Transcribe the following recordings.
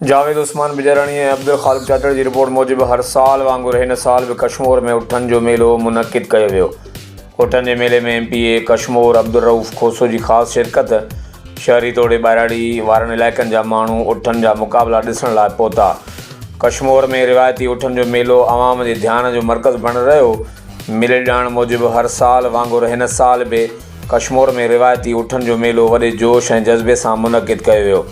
جاويد عثمان بجاراڻي ۽ عبدالخالق چاچڙ جي رپورٽ موجب هر سال وانگر هن سال به ڪشمور ۾ اٺن جو ميلو منعقد ڪيو ويو. اٺن جي ميلي ۾ M P A Kashmore Abdul Rauf Khoso جي خاص شرڪت، شهري توڙي ٻهراڙي وارن علائقن جا ماڻهو اٺن جا مقابلا ڏسڻ لاء پهتا. ڪشمور ۾ روايتي اٺن جو ميلو عوام جي ڌيان جو مرڪز بڻيل رهيو. مليل ڄاڻ موجب هر سال وانگر هن سال به ڪشمور ۾ روايتي اٺن جو ميلو وڏي جوش ۽ جذبي سان منعقد ڪيو ويو.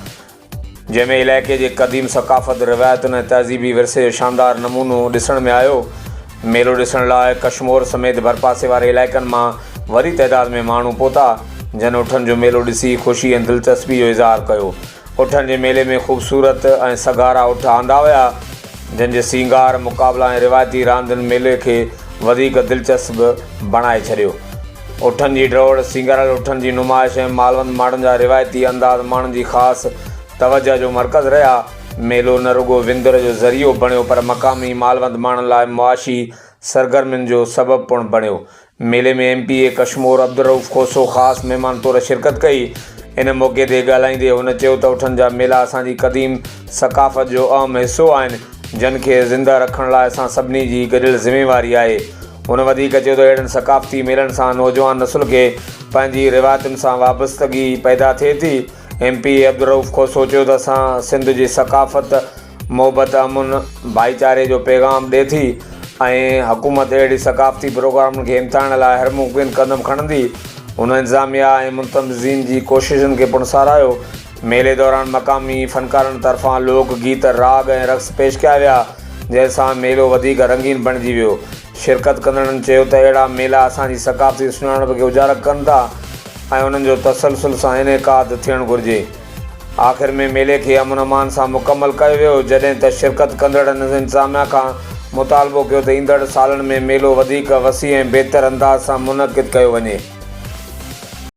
جنهن ۾ علائقي جي قديم ثقافت، روايتن ۽ تهذيبي ورثي جو شاندار نمونو ڏسڻ ۾ آيو. ميلو ڏسڻ لاء ڪشمور سميت ڀرپاسي واري علائقن مان وڏي تعداد ۾ ماڻهو پهتا، جن اٺن جو ميلو ڏسي خوشي ۽ دلچسپي جو اظهار ڪيو. اٺن جي ميلي ۾ خوبصورت ۽ سگهارا اٺ آندا ويا، جن جي سينگار، مقابلا ۽ روايتي راندين ميلي کي وڌيڪ دلچسپ بڻائي ڇڏيو. اٺن جي ڊوڙ، سينگاريل اٺن جي نمائش ۽ مالوند ماڻهن جا روايتي انداز ماڻهن جي خاص توجهه جو مرڪز رهيا. ميلو نه رڳو وندر جو ذريعو بڻيو پر مقامي مالوند ماڻهن لاء معاشي سرگرمين جو سبب پڻ بڻيو. ميلي ۾ M P A Kashmore Abdul Rauf Khoso خاص مهمان طور شرڪت ڪئي. ان موقعي تي ڳالهائيندي هن چيو ته اٺن جا ميلا اسان جي قديم ثقافت جو اهم حصو آهن جن کي زنده رکڻ لاء اسان سڀني جي گڏيل ذميواري آهي. هن وڌيڪ چيو ته اهڙن ثقافتي ميلن سان نوجوان نسل کي پنهنجي روايتن سان وابستگي پيدا ٿئي ٿي. M P A Abdul Rauf Khoso چيو ته اسان سنڌ جي ثقافت محبت، امن، ڀائيچاري جو پيغام ڏئي ٿي ۽ حڪومت اهڙي ثقافتي پروگرامن کي همٿائڻ لاء هر ممڪن قدم کڻندي. هن انتظاميا ۽ منتظمين جي ڪوششن کي پڻ ساراهيو. ميلي دوران مقامي فنڪارن طرفان لوڪ گيت، راڳ ۽ رقص پيش ڪيا ويا، جنهن سان ميلو وڌيڪ رنگين بڻجي ويو. شرڪت ڪندڙن چيو ته اهڙا ميلا اسان جي ثقافتي سڃاڻپ کي اجاگر ڪن ٿا ۽ انهن جو تسلسل سان انعقاد ٿيڻ گهرجي. آخر ۾ ميلي کي امن امان سان مڪمل ڪيو ويو، جڏهن ته شرڪت ڪندڙن انتظاميا کان مطالبو ڪيو ته ايندڙ سالن ۾ ميلو وڌيڪ وسيع ۽ بهتر انداز سان منعقد ڪيو وڃي.